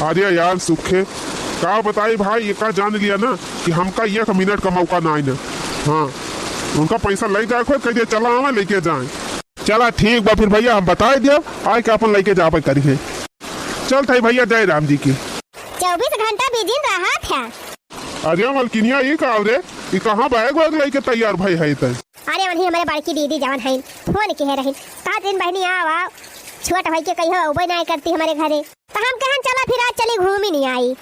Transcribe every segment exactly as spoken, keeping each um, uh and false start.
अरे यार सुखे, का बताई भाई, ये का जान लिया ना कि हमका एक मिनट का मौका नाई ना। हाँ, उनका पैसा ले जाए, खुद कह दिया चला आवे लेके जाए। चला ठीक बा फिर भैया, हम बताए दिया, आए के अपन लेके जाबे करी है। चल थाई भैया, जय राम जी की। चउबीस घंटा बिजी रहत है। अरे मलकिनिया, ई का रे, ई कहाँ बैग वैग लेके तैयार भई है तै? अरे वही हमारे बड़की दीदी जवन है, फोन किहे रही, कहत दिन बहनी आओ आओ, छोट होई के कहियो अउबे नाई करती हमारे घरे। तो हम कहन चला फिर आज चली घूमी नहीं आई,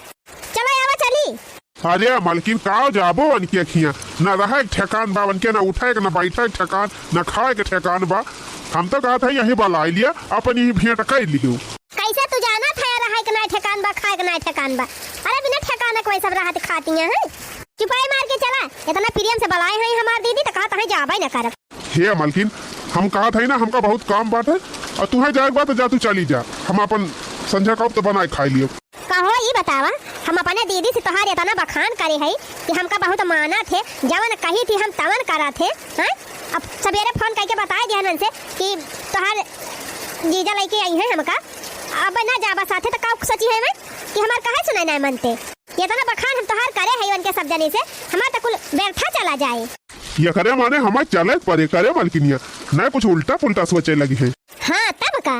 चलो आवा चली। अरे मलकिन, का जाबो उनके खिया, न रहे के ठेकान बा उनके, न उठे के, न बैठे के ठेकान, न खाए के ठेकान बा। हम तो कहत है यही बलाई लिया, अपन ही भेंट कर लियो। कैसे तू जाना था रहे के ना ठेकान बा, खाए के ना ठेकान बा? अरे बिना ठेकान के वही सब रहत खाती हैं। चुपाई मार के चला, इतना प्रेम से बलाए हैं हमार दीदी, तो कहत है जाबे न करब। हे मलकिन, हम कहत है ना, हमका बहुत काम बात है, और तुहे जाए के बा तो जा, तू चली जा, हम अपन संझा का तो बनाए खाए लियो। कहो ई बतावा, हम अपने दीदी से तोहार इतना बखान करे है कि हमका बहुत मानत है, जवन कही थी हम तवन करत है, हैं? अब सवेरे फोन करके बताए दिया उनसे कि तोहार जीजा लेके आई हैं हमका, अब ना जाबा साथे तो का सोची है मैं कि हमार काहे सुनाई ना मनते? इतना बखान हम तोहार करे है उनके सब जने से, हमार तो कुल व्यर्था चला जाए। ये करे माने हमार चले परे करे मलकिनिया, ना कुछ उल्टा पुल्टा सोचे लगी है। हाँ तब का,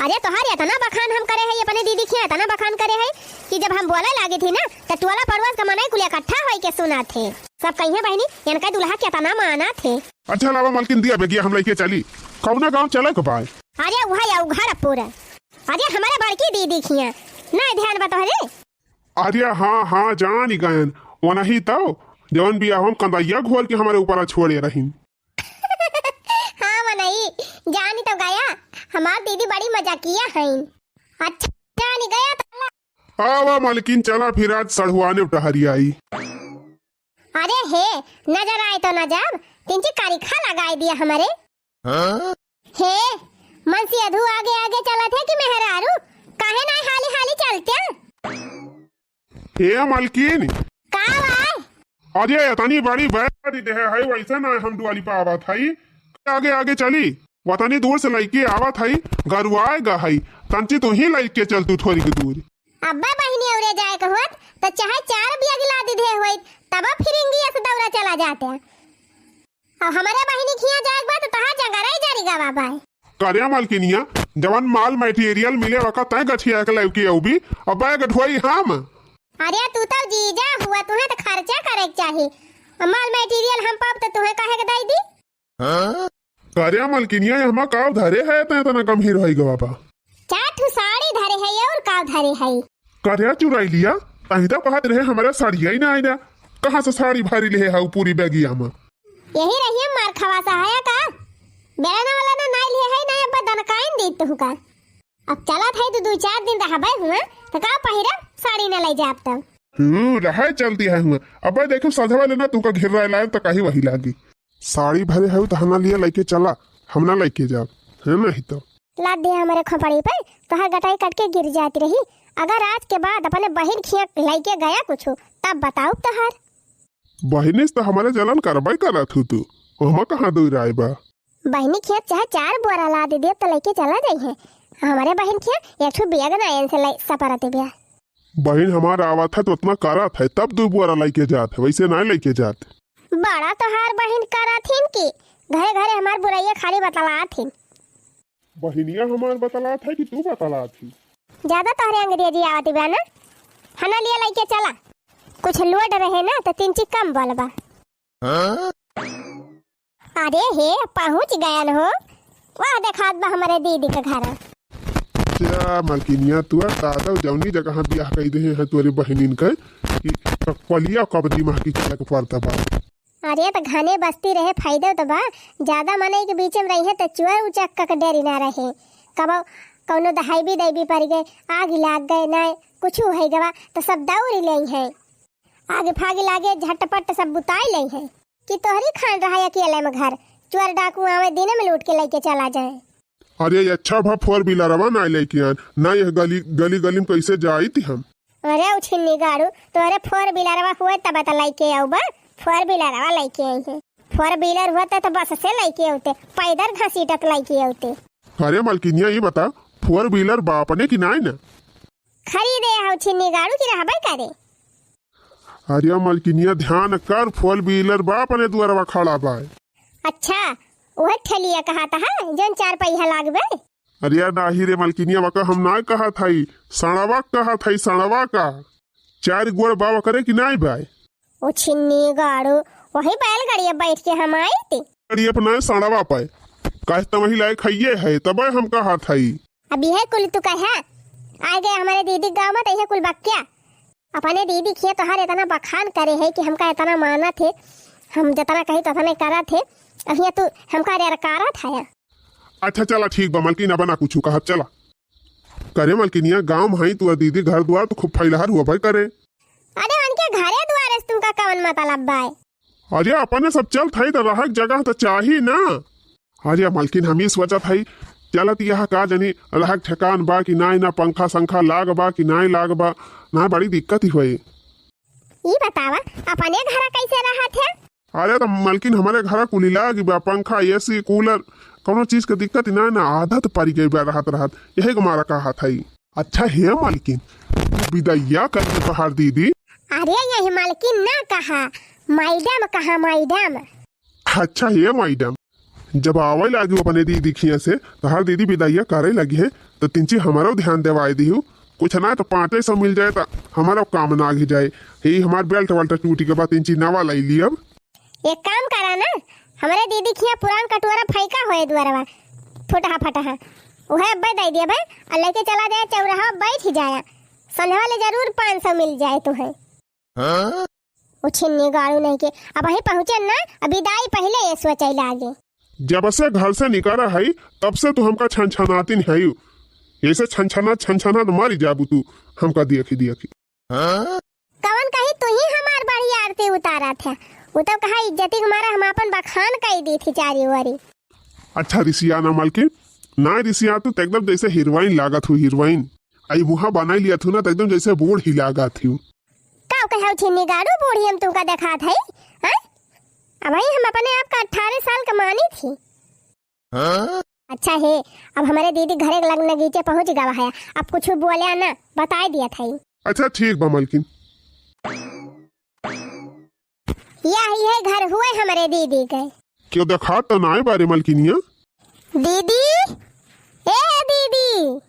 अरे तोहार इतना बखान हम करे है अपने दीदी के, इतना बखान करे है कि जब हम बोले लागे थी ना तो टोला पड़ोस का मनई कुल इकट्ठा होई के सुना थे। सब कहिए बहनी, इनका दुल्हा के इतना माना थे। अच्छा लावा मलकिन, दिया बेगिया हम लेके चली, कौना गाँव चले के बाय? अरे वह या घर पूरा, अरे हमारे बड़की दीदी खिया, ना ध्यान बा तोहरे। अरे हाँ हाँ, जान गयन, वनही तो जवन बियाह हम कंदइया घोल के हमारे ऊपर छोड़े रही। हाँ मनई, जानी तो गया, हमार दीदी बड़ी मजाकिया हईन। अच्छा, जानी गया तो। आवा मलकिन, चला फिर आज सढ़ुआने टहरी आई। अरे हे, नजर आए तो नजर, तिनची करिखा लगाए दिया हमारे। हाँ? हे, मनसी अधू आगे आगे चलत है कि मेहरारू, काहे ना हाली हाली चलते? ए मलकिन। का भाई? अरे इतनी बड़ी बैग भरी देहे है, वैसे ना हम डुआली पे आवत हई। आगे आगे चली, वतनी दूर से लइके आवत हई, गरुआए गा हई, तंची तू ही लइके चल तू थोड़ी के दूर। अब्बा बहिनी औरे जाए के होत, त चाहे चार बिया गिला दी दे होइत, तब फिरिंगी अस दौरा चला जाते। अब हमारे बहिनी खिया जाए के बाद तोहार जंगरा ही जारी गवा बाय। करे मलकिनिया, जवन माल मटेरियल मिले वका तय गठिया के लेके अउबी, अब बैग ढोई हम। अरे तू तो जीजा हुआ, तुहे तो खर्चा करे के चाही। अब माल मटेरियल हम पाब तो तुहे काहे के दई दी? करे मलकिनिया, ये हमा काव धरे है, तय तना गंभीर होई गवा बा। चार ठो साड़ी धरे है और काव धरे है। करे चुराई लिया, तही तो कहत रहे हमारा साड़िया ही ना आई ना। कहाँ से साड़ी भारी ले है पूरी बैगिया में? यही रहिए मार खवा सहाया का? बेलना वाला ना नाई ले है ना, अब दनकाइन दी तू का। अब चलत है तो दू चार दिन रहबे हुआ, तो का पहिरा साड़ी ना ले जाब तब। हम्म, रहे चलती है हुआ। अब देखो सधवा लेना तू का घेर रहा लाए तो कहीं वही लागी। साड़ी भरे है तो हना लिए लेके चला, हम ना लेके जाब, है नहीं तो। लाद दिया हमारे खोपड़ी पे, तोहार गटाई कट के गिर जाती रही। अगर आज के बाद अपने बहिन खिया लेके गया कुछ, तब बताओ तोहार। बहिनी से तो हमारे जलन करबे करत हूँ तू, ओहमा कहाँ दूर आए बा। बहिनी खेत चाहे चार बोरा ला दे दिया तो लेके चला जाई है। हमारे बहिन खेत एक ठो बैग ना एन से ले सपरत बिया। बहिन हमार आवत है तो उतना करत है, तब दो बोरा लेके जात है, वैसे ना लेके जात। बड़ा तोहार बहिन करत हिन कि घरे घरे हमार बुराइया खाली बतलात हिन। बहिनिया हमार बतलात है कि तू बतलात ही? ज्यादा तोहरे अंग्रेजी आवत बा ना, हना लिए लेके चला। कुछ लोड रहे ना तो तिनची कम बोलबा। हाँ? अरे हे, पहुँच गयन हो। वाह, देखात बा हमारे दीदी के घर। क्या मलकिनिया, तू दादा जौनी जगह बियाह कई दे हैं तोरे बहनिन के कि कलिया कब दिमाग की चला के पड़ता बा। अरे त घने बस्ती रहे, फायदा तो बा। ज्यादा मनई के बीच में रही है तो चोर उचक्का के डर ना रहे। कबो कौनो दहाई भी दैबी पड़ गए, आग लाग गए, ना कुछ हो गवा तो सब दौड़ ले है। आग फाग लागे झटपट सब बुताई ले है। कि तोहरी खान रहा अकेले में घर, चोर डाकू आवे दिन में लूट के लेके चला जाए। अरे अच्छा भा फोर व्हीलरवा ना लेके आन, ना यह गली गली गली में कैसे जाई थी हम। अरे उछिन्नी गाड़ू, तोहरे फोर व्हीलरवा हुए तब त लेके आऊ बा, फोर व्हीलरवा लेके आई है। फोर व्हीलर होते तो बस से लेके आते, पैदल घसीटत लेके आते। अरे मलकिनिया ये बता, फोर व्हीलर बा अपने की नाई ना? खरीदे अउ छिन्नी गाड़ू की रहबे करे। अरे मलकिनिया, ध्यान कर, four wheeler बा अपने दुआरवा खड़ा बा। अच्छा, उहे ठेलिया कहात है, जौन चार पहिया लागबे? अरे नाही रे मलकिनिया, वका हम नाय कहत हई, सड़वा कहत हई, सड़वा का। चार गोड़ बा वकरे कि नाय बा? ओ छिन्नी गाड़ू, वही बैलगाड़िया बैठ के हम आइत। गाड़िया पर नाय, सड़वा पे। काहे त वही लायक हइये है, तबे हम कहत हई। अब यह कुल तू कहा, आ गए हमारे दीदी गाँव में, तो यह कुल बक्या। अपने दीदी खिया तोहार इतना बखान करे है कि हमका इतना मानत है, हम जितना कही तो उतने करत है, अहिया तू हमका रेरकारत है। अच्छा चला ठीक बा मलकिन, अब ना कुछ कहब, चला। करे मलकिनिया, गाँव में हई तोर दीदी, घर दुआर तो खूब फैलहर हुआ भाई करे। अरे उनके घरे दुआरे से तुमका कवन मतलब बाय? अरे अपने सब चलत हई त रहक जगह त चाही ना। अरे मलकिन, हम ई सोचत हई, चलत यहाँ का जनी रहक ठेकान बा कि नाय, ना पंखा संखा लाग बा कि नाय लाग बा, ना बड़ी दिक्कत ही होई। ई बतावा, अपने घरा कैसे रहत है? अरे त मलकिन, हमारे घरा कुली लाग बा, पंखा, AC, cooler, कौनो चीज के दिक्कत ही ना, ना आदत पड़ गई बा रहत रहत, यही के मारा कहत हई। अच्छा हे मलकिन, तू बिदैया कर तोहार दीदी? अरे यही मलकिन ना कहा, मैडम कहा, मैडम। अच्छा हे मैडम, जब आवे लागी अपने दीदी खिया से, तोहार दीदी बिदैया करे लगी है, तो तिनची हमारो ध्यान देवाए दिहु। कुछ ना तो पाँचे सौ मिल जाए, तो हमारो काम ना आगे जाए। हे हमार belt वाल्ट टूटी के बाद तिनची नवा लाई ली अब। एक काम करा ना, हमरे दीदी खिया पुरान कटोरा फेंका होए दुआरवा, फुटहा फटहा, उहे अब्बे दे दिया भाई, और लेके चला जाए चौराहा, बैठ जाया, संध्या वाले जरूर पाँच सौ मिल जाए तुहे। हाँ? उ छिन्नी गाड़ू नहीं के, अब वहीं पहुँचे ना, अब विदाई पहले ये सोचे लागे। जब से घर से निकला है, तब से तू हमका छनछनातिन है, ऐसे छनछना छनछना तो मर जाबू तू हमका देखी देखी। हाँ? कवन कही तू ही हमार बड़ी आरती उतारा था। उ तो कहा इज्जती के मारा हम आपन बखान कई दी थी चारी ओरी। अच्छा रिसिया ना मलकिन, ना रिसिया तू तो एकदम जैसे हीरोइन लागत हूँ, हीरोइन। आई मुहा बनाई लिया थू ना तो एकदम जैसे बूढ़ ही लागत हूँ। का कहे छिन्नी गाड़ू बूढ़ी हम तुमका देखात है? हैं? अब भाई हम अपने आप का अठारह साल का मानी थी। हाँ? अच्छा है, अब हमारे दीदी घरे के लग नगीचे पहुँच गवा है, अब कुछ बोले ना, बताए दिया था। अच्छा ठीक बा मलकिन। यह, यह घर हुए हमारे दीदी के। क्यों देखात तो नाय बारे मलकिनिया? दीदी, ए दीदी।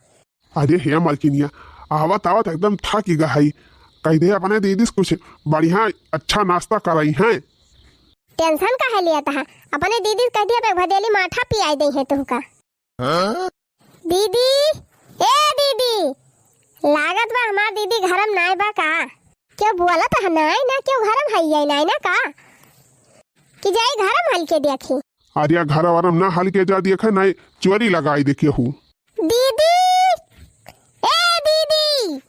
अरे हे मलकिनिया, आवत आवत एकदम थक गई है। कह दे अपने दीदी से कुछ बढ़िया अच्छा नाश्ता कराई है। Tension काहे लिया तहा? अपने दीदी से कह दिया, एक भदेली माठा पियाई दे है तुमका। हाँ? दीदी, ए दीदी, लागत बा हमार दीदी घरम नाय बा का? क्यों बोलत है नाय ना, क्यों घरम है ये नाय ना का? कि जाई घरम हल के देखी। अरे घरम वरम ना हल के जा देखे, नाय चोरी लगाई दे केहू। दीदी, ए दीदी।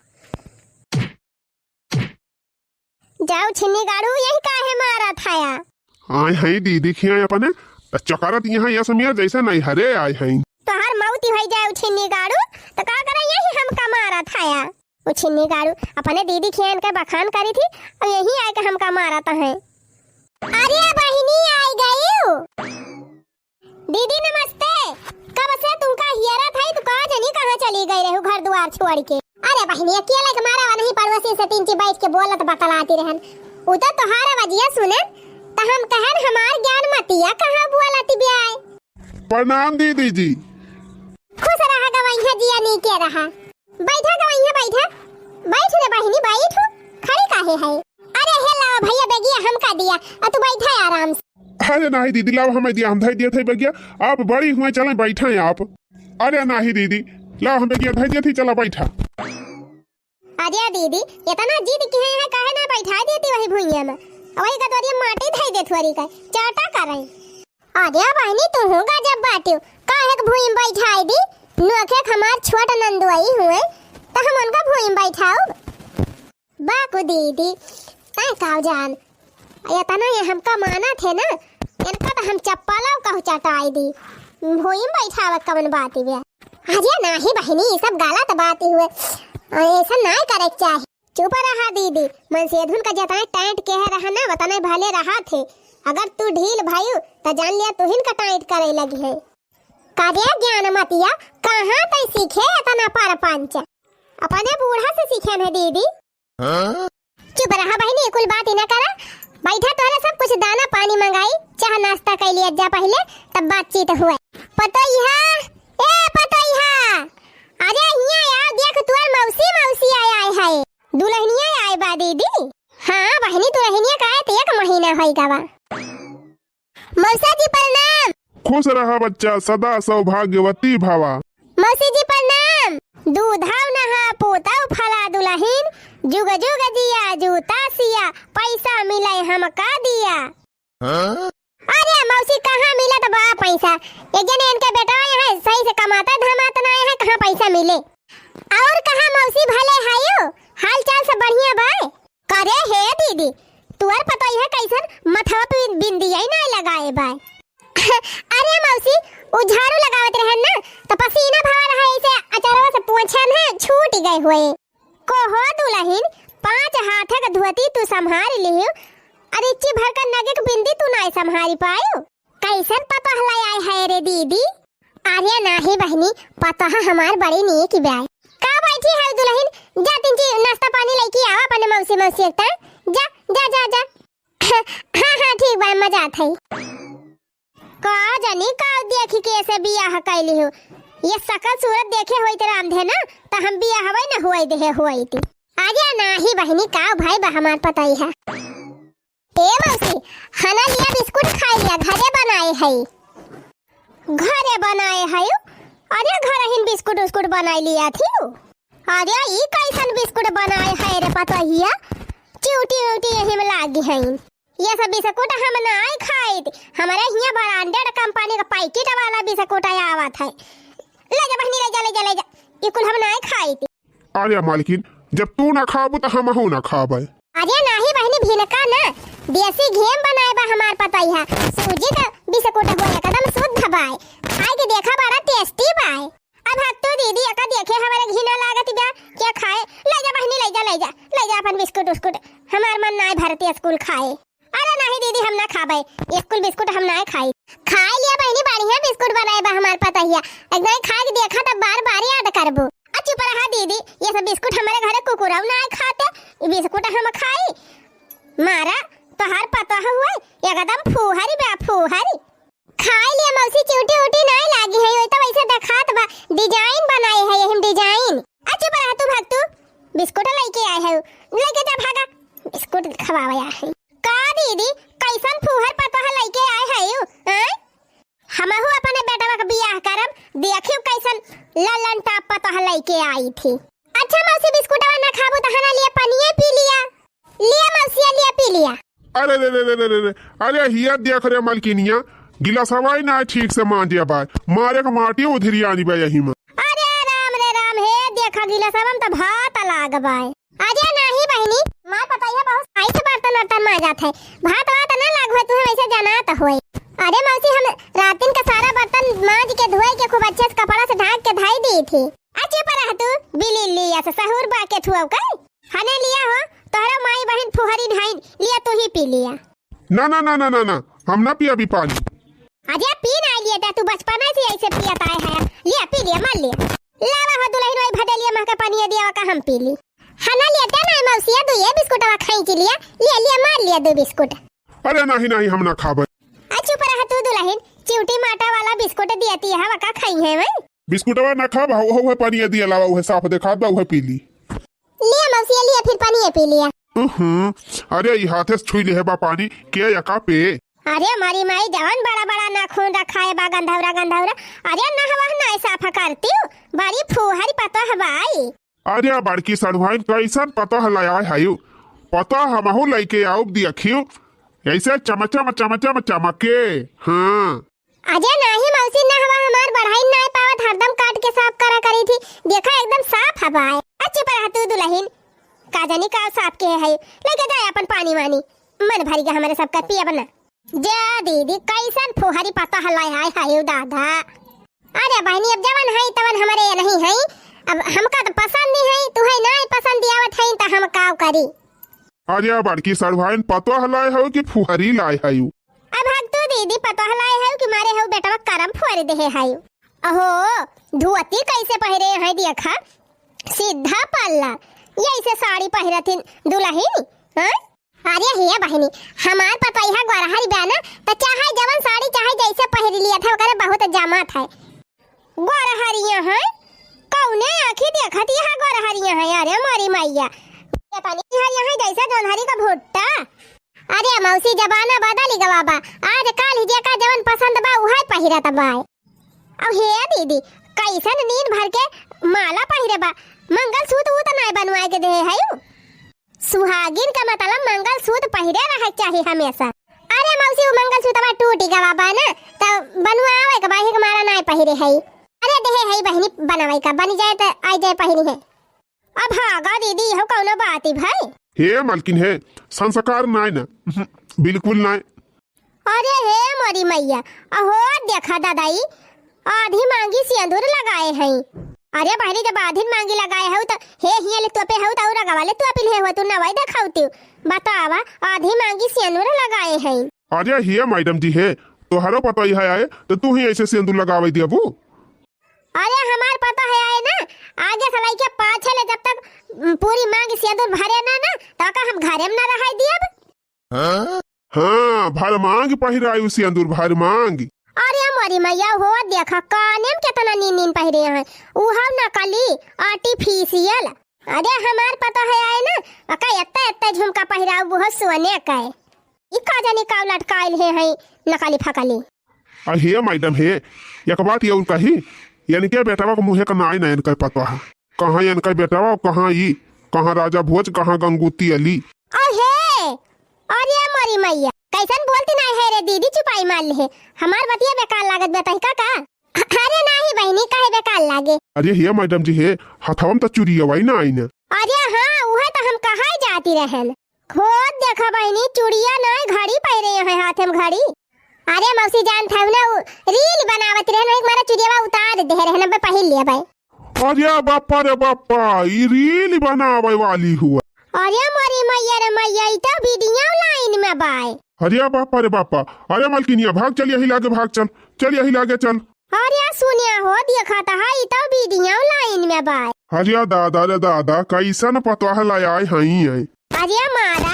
जाओ छिन्नी गाड़ू, यही काहे मारा थाया? आए हैं दीदी खिया अपने, त चकरत यहाँ यह समिया जैसे नैहरे आए हैं। तोहार मौती होई जाओ छिन्नी गाड़ू, त का करे यही हमका मारा थाया? ओ छिन्नी गाड़ू, अपने दीदी खिया इनके बखान करी थी, और यही आए के हमका मारत हैं। अरे बहिनी आई गई। दीदी नमस्ते। कब से तुमका हियरत है, तू का जनी कहाँ चली गई रहू घर दुआर छोड़ के? अरे बहिनी, अकेले के मारा वनही पड़ोसी से तीन ची बैठ के बोलत बतलाती रहन। उ तो तोहार आवाजिया सुने, त हम कहन हमार ज्ञान मतिया कहाँ बोलत ब्याय। प्रणाम दीदी जी। खुश रहा गवैया जिया नीके रहा। बैठा गवैया बैठा। बैठ रे बहिनी बैठ। खड़ी काहे है? अरे हे लावा भैया बेगिया हमका दिया। आ तू बैठा आराम से। अरे नाही दीदी, लावा हमें दिया, हम धई दिया थे बेगिया। आप बड़ी हुए, चलें बैठें आप। अरे नाही दीदी, लावा हम बेगिया धई दिया थे, चला बैठा। अरे दीदी, इतना जिद किहे है, काहे ना बैठा देती वही भुइया में? वही गदोरिया माटी धई दे थोड़ी का, चाटा करें। अरे बहिनी, तू हूँ गजब बाटियो, काहे के भुइया में बैठाई दी? नोखे के हमार छोट नंदुआई हुए, त हम उनका भुइया में बैठाउब? बाकू दीदी, तैं काव जान, इतना ये हमका मानत है ना, इनका तो हम चप्पलव कहू चटाई दी। भुइम बैठावत कवन बात ही बे? अरे नाही बहिनी, ई सब गलत बात ही हुए, ऐसा नाय करे के चाही। चुप रहा दीदी, मनसेधुन का जतने टाइट कहे रहा ना, वतने भले रहा थे। अगर तू ढील भयू, त जान लिया तुहिन का टाइट करे लगी है। करे ज्ञान मतिया, कहाँ तै सीखे इतना परपंच? अपने बूढ़ा से सीखेन है दीदी। हाँ? चुप रहा बहिनी, कुल बात ही ना करा। बैठा, तोहरे सब कुछ दाना पानी मंगाई, चाह नाश्ता कइ लिया जा पहिले, तब बातचीत हुए। पतोहिया, ए पतोहिया, अरे हियाँ आओ, देख तुअर मौसी, मौसी आय, आय है। दुलहनिया आय बा दीदी। हाँ बहिनी, दुलहनिया का आय त एक महीना होइ गवा। मौसा जी प्रणाम। खुश रहा बच्चा, सदा सौभाग्यवती भवा। मौसी जी प्रणाम। दूधौ नहा पूतौ फला दुलहिन, जुग जुग जिया जूता सिया, पैसा मिलै हमका दिया। हाँ? अरे मौसी, कहाँ मिलत बा पैसा? एक जने इनके बेटवा यहाँ सही से कमाता धमात ना है, कहाँ पैसा मिले? और कहाँ मौसी, भले हयो? हाल चाल सब बढ़िया बा? करे हे दीदी, तुअर पतोहिया कैसन मथवा पे बिंदिया ही नाय लगाए बा। अरे मौसी, उ झाड़ू लगावत रहन ना, त पसीना भवा रहा, ऐसे अचरवा से पोछन है, छूट गए हुए। को हो दुलहिन, पाँच हाथ के धोती तू संभार लिहु, अरे इच्ची भर का नगे के बिंदी तू नाय संभारी पायु। कैसन पतोह लै आय है रे दीदी? अरे नाही बहिनी, पतोह हमार बड़ी नीक बाय। का बैठी है दुलहिन, जा तिनची नाश्ता पानी लइके आवा अपने मौसी, मौसी एक ता। जा, जा, जा, जा। हाँ, हाँ, ठीक बा, मजा आत है। का जानी का देखी के ऐसे बियाह कैली हो। ये सकल सूरत देखे होइत रामधे ना, त हम बियाहवै न होई देहे होइत। अरे नाही बहिनी, का भाई बा हमार पतोहिया। ए मौसी, हना लिया बिस्कुट खाई लिया, घरे बनाए है। घरे बनाए है? अरे घरहिन बिस्कुट उस्कुट बनाई लिया थी। अरे ई कैसन बिस्कुट बनाए है रे पतोहिया? चिउटी उटी यही में लागी है। ये सब बिस्कुट हम नाय खाइत। हमारे हियाँ branded company का पैकेट वाला बिस्कुट आवत है। ले जा बहिनी, ले जा, ले जा, ले जा। ई कुल हम नाय खाइत। अरे मालकिन, जब तू ना खाबू त हमहू ना खाबै। अरे नाही बहिनी, भिनका ना, देसी घी में बनाए बा हमार पतोहिया। सूजी का बिस्कुट हो, एकदम शुद्ध बाय। खाए के देखा, बड़ा tasty बाय। अब हत्तू दीदी, एका देखे हमारे घिना लागत बा, क्या खाए? ले जा बहिनी, ले जा, ले जा, ले जा अपन बिस्कुट उस्कुट। हमार मन नाय भरत स्कूल खाए। अरे नाही दीदी, हम ना खाबै, स्कूल बिस्कुट हम नाय खाई। खाए लिया बहिनी, बढ़िया बिस्कुट बनाए बा हमार पतोहिया। एक दाई खाए के देखा तब बार बार याद करबू। आ चुप रहा दीदी, ये सब बिस्कुट हमारे घरे कुकुरौ नाय खाते, ये बिस्कुट हम खाई? मारा, तोहार पतोह हुए, एकदम फूहरी बा, फूहरी। खाई लिया मौसी, चिउटी उटी नाय लागी है, वही तो वैसे देखात बा, design बनाए है यही में design। आ चुप रहा तू, भाग तू, बिस्कुट लइके आए है, लइके जा भागा, बिस्कुट खवावे आए है। का दीदी, कैसन फूहर पतोह लइके आए है यू, हैं? हमहू अपने बेटवा के बियाह करब, देखियो कैसन लल्लन टाप पतोह लइके आई थी। अच्छा मौसी, बिस्कुटवा ना खाबू त हना लिए पनिये पी लिया। लिया मौसिया, लिया पी लिया। अरे रे रे रे रे रे रे, अरे हिया देख रे मलकिनिया, गिलासवा ही ना ठीक से मांजे बाय, मारे के माटी उधिरियानी बा यही में। अरे राम रे राम, हे देखा गिलासवा में त भात लाग बाय। अरे नाही बहिनी, मार पतोहिया बहुत साइज बर्तन वर्तन मांजत है, भात वात ना लाग होय, तुहे वैसे जनात होय। अरे मौसी, हम रातिन का सारा बर्तन मांज के धोए के खूब अच्छे से कपड़ा से ढाक के धाई दी थी। आ चुप रह तू, बिली लिया से सहूर बा के थुआऊ का? हने लिया हो, तोहरा माई बहिन फुहरी ढाइन, लिया तू ही पी लिया। ना, ना, ना, ना, ना, ना, हम ना पियबी पानी। अरे पी ना लिया दा, तू बचपना से ऐसे पियत आए है। लिया पी लिया, मार लिया। लावा हो दुलहिन, वही भटेलिया मह के पानी दिया का हम पी ली। हना लिया दा ना मौसिया, दू ये बिस्कुटवा खाई की लिया, लिया, लिया, मार लिया दू बिस्कुट। अरे नाही, नाही, हम ना खाबे। आ चुप रह तू दुलहिन, चिउटी माटा वाला बिस्कुट दिया ती हवा का खाई है वही। बिस्कुटवा ना खाब, हो, हो, है पानी दिया लावा, उहे साफ देखात बा, उहे पी ली। लिया मौसिया, लिया फिर पानी ये पी लिया। उहुं, अरे ई हाथे से छुई लेहे बा पानी, के यका पे? अरे मारी माई, जवन बड़ा बड़ा नाखून रखाए बा, गंधौरा गंधौरा। अरे नहवा ना साफ करती, बड़ी फूहरी पतोह बाई। अरे बड़की सढ़ुआइन, कैसन पतोह लाए हयू? पतोह हमहू लइके आउब दियखियो, ऐसे चमचम चमचम चमके। हाँ। अरे नाही मौसी, नहवा हमार बढ़ाई नाय पावत, हरदम काट के साफ करा करी थी। देखा एकदम साफ हवा है। आ चुप रह तू दुलहिन, का जानी का साफ के है। लेके जाए अपन पानी वानी, मन भरी के हमरे सबका पियब ना। जा दीदी, कैसन फुहरी पतोह लाए हाय हाय दादा। अरे बहिनी, अब जवन है तवन हमरे नहीं है, अब हमका तो पसंद नहीं है, तुहे नाय पसंद आवत है त हम काव करी। अरे बड़की सढ़ुआइन, पतोह लाए हऊ कि फुहरी लाए हऊ? अब हग तू दीदी, पतोह लाए हऊ कि मारे हऊ बेटवा करम फोड़ देहे हऊ। अहो, धोती कैसे पहिरे हैं देखा, सीधा पल्ला, यैसे साड़ी पहिरथिन दुलहिन, हाँ? अरे हे बहिनी, हमार पतोहिया गोरहरी बा ना, त चाहे जवन साड़ी चाहे जैसे पहिर लिया था, ओकरे बहुत जमत है। गोरहरिया है, कौने आँखी देखत यहाँ गोरहरिया है? अरे मोरी मैया, ये तनी हरिया है जैसे जोन्हरी का भुट्टा। अरे मौसी, जमाना बदल गवा बा, आज काल ही जेका जवन पसंद बा उहे पहिरत बा। अब हे दीदी, कैसन नीन भर के माला पहिरे बा, मंगलसूत्र ऊ त नाय बनवाए के देहे है उ। सुहागिन का मतलब मंगलसूत्र पहिरे रहे के चाही हमेशा। अरे मौसी, उ मंगलसूत्रवा टूटी गवा बा ना, त बनवावे के बा, ही के मारा नाय पहिरे है। अरे देहे है बहिनी बनवाई का, बनी जाए त आई जाए पहिरी है। अब हाँ गा दीदी, इहो कौनो बात ही भाई। हे मलकिन हे, संस्कार नाय ना, बिल्कुल नाय। अरे हे मोरी मैया, अहो देखा दादाई, आधी मांगी सिंदूर लगाए हैं। अरे बहिनी, जब आधी मांगी लगाए हऊ त हे हिया ले तोपे हऊ त और अगवा ले तोपिल हे हो, तू नवाई देखाउती। बतावा, आधी मांगी सिंदूर लगाए हैं। अरे हे मैडम जी हे, तोहरो पतोहिया आए त तू ही ऐसे सिंदूर लगावे दियबू? अरे हमार पतोह आए ना, आगे से लइके पाछे ले जब तक, उम, पूरी मांग सिंदूर भरे ना ना, त का हम घरे में ना रहाई दियब? हाँ, भर मांग पहिराई सिंदूर, भर मांग। अरे मोरी मैया हो, देखा काने में केतना नीन नीन पहिरे हैं, उहव नकली, artificial। अरे हमार पतोह आए ना, ओका एत्ता एत्ता झुमका पहिराऊ, उहो सोने का है। ई का जानी का लटकाइल हे हैं नकली फकली। आ हे मैडम हे, एक बात ये और कही, इनके बेटवा के मुँहे का नाई ना इनकर पतवा है। कहाँ इनकर बेटवा, कहाँ ई, कहाँ राजा भोज, कहाँ गंगूती अली। आ हे, अरे मोरी मैया, कैसन बोलती नाई है रे दीदी, चुपाई मार ले है। हमार बतिया बेकार लागत बताई का का? अरे नाही बहिनी, काहे बेकार लागे? अरे हे मैडम जी हे, हथवा में त चुरियवा ही ना आई ना। अरे हाँ, उहे त हम कहाई जाती रहन। खुद देखा बहिनी, चुड़िया नाय, घड़ी पहिरे हैं हाथे में घड़ी। अरे मौसी जान था ना, उ रील बनावत रहे ना, एक मारा चुड़ियावा उतार दे रहे ना, बे पहिर लिया भाई। अरे बापा रे बापा, ई रील बनावे वाली हुआ। अरे मोरी मैया रे मैया, ई तो वीडियो लाइन में बाय। अरे बापा रे बापा, अरे मलकिनिया भाग चल, यही लागे भाग चल, चल यही लागे चल। अरे सुनिया हो, देखा था ई तो वीडियो लाइन में बाय। अरे दादा रे दादा, कैसन पतवाह लाय हई है। अरे मारा,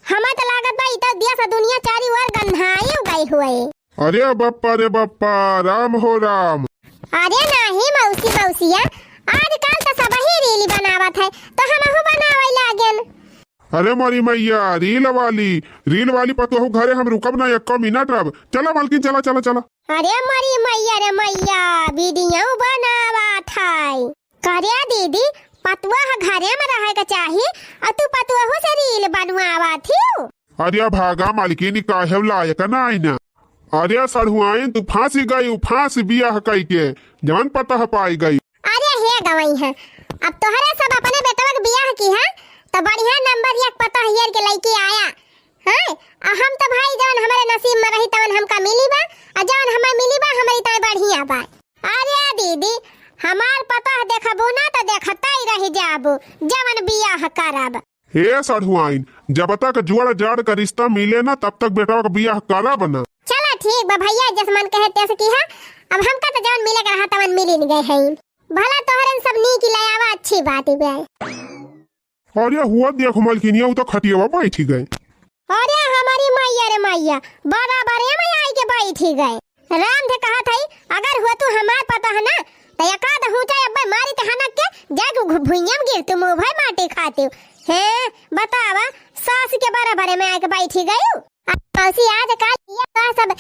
हमें तो लागत बा, ई तो देश दुनिया चारी ओर गंधाई गई हुए। अरे बप्पा रे बप्पा, राम हो राम। अरे नाही मौसी, मौसिया, आजकल तो सबही रील बनावत है, तो हमहू बनावे लागेन। अरे मोरी मैया, रील वाली, रील वाली पतोहू घरे हम रुकब ना एको मिनट अब। चला मलकिन, चला, चला, चला। अरे मोरी मैया रे मैया, वीडियो बनावत है। करे दीदी, पतोह घरे में रहे के चाही, और तू पतोहू से रील बनवावत हियो। अरे भागा मालकिन, काहे लायक नाई ना। अरे सढ़ुआइन, तू फांसी गई, फांस बियाह कई के, जवन पतोह पाई गई। अरे हे गवई है, अब तोहरे सब अपने बेटवा के बियाह की है, तो बढ़िया नंबर एक पतोह हेर के लइके आया। हैं? आ हम तो भाई जवन हमरे नसीब में रही तवन हमका मिली बा, आ जवन हमें मिली बा हमरी ताई बढ़िया बा। अरे दीदी, हमार पतोह देखबू ना तो देखते ही रह जाबू, जवन बियाह करब। हे सढ़ुआइन, जब तक जोड़ जाड़ का रिश्ता मिले ना तब तक बेटवा का बियाह करब ना। चला ठीक बा भैया, जस मन कहे तस किहा। अब हमका तो जवन मिले के रहा तवन मिली गए हैं। भला तोहरन सब नीक लायावा, अच्छी बात ही बे। अरे हुआ देख मलकिनिया, उ तो खटियावा बैठी गए। अरे हमारी मैया रे मैया, बराबरे में आई के बैठी गए। राम थे कहा था, अगर हुआ तू हमार पतोह ना, तो एकाध हुचा अब्बे मारी ते हनक के, जाके घु-, भुइयां में गिर तू मुँह भर माटी खाती। हैं, बतावा, सास के बराबरे में आके बैठी गई। अब मौसी आजकल ये तो सब